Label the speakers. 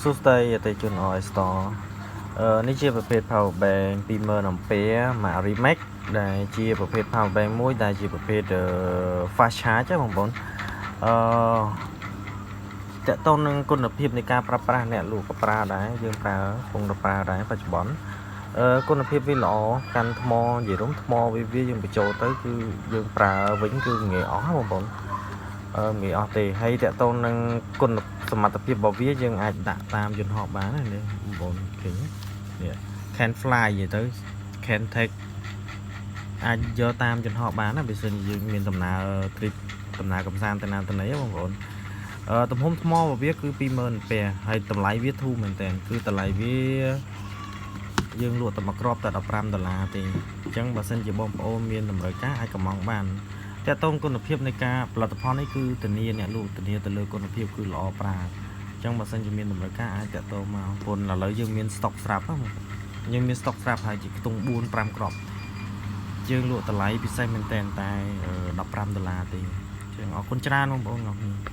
Speaker 1: សួស្តីអតិថិជន OS Store នេះជាប្រភេទ power bank 20000 ampere ម៉ាក Rimax ដែលជាប្រភេទ power bank មួយដែលជាប្រភេទ fast charge ណាបងប្អូនទាក់ទងនឹងគុណភាពនៃការប្រើប្រាស់អ្នកលក់ក៏ប្រើដែរយើងប្រើកំពុងតែប្រើដែរបច្ចុប្បន្នគុណភាពវាល្អកាន់ថ្មនិយាយរួមថ្មវាយើងបញ្ចូលទៅគឺយើងប្រើវិញគឺងាយអស់ណាបងប្អូនងាយអស់ទេហើយទាក់ទងនឹងគុណសមត្ថភាពរបស់វាយើងអាចដាក់តាមយន្តហោះបានណានេះបងប្អូនឃើញនេះ can fly និយាយទៅ can take អាចយកតាមយន្តហោះបានណាបើសិនជាយើងមានដំណើរ trip ដំណើរកំសាន្តទៅណាទៅណីបងប្អូនទំហំថ្មរបស់វាគឺ20000អាំពែហើយតម្លៃវាធូរមែនតើគឺតម្លៃវាយើងលក់តែមួយគ្រាប់តែ15ដុល្លារទេអញ្ចឹងបើសិនជាបងប្អូនមានតម្រូវការអាចកម្មង់បានទាក់ទងគុណភាពនៃការផលិតផលនេះគឺធានាអ្នកលក់ធានាទៅលើគុណភាពគឺល្អប្រើអញ្ចឹងបើសិនជាមានតម្រូវការអាចទាក់ទងមកព្រោះឥឡូវយើងមាន stock ស្រាប់ហ្នឹងយើងមាន stock ស្រាប់ហើយជាខ្ទង់4 5គ្រាប់យើងលក់តម្លៃពិសេសមែនតើតែ15ដុល្លារទេអញ្ចឹងអរគុណច្រើនបងប្អូនអរគុណ។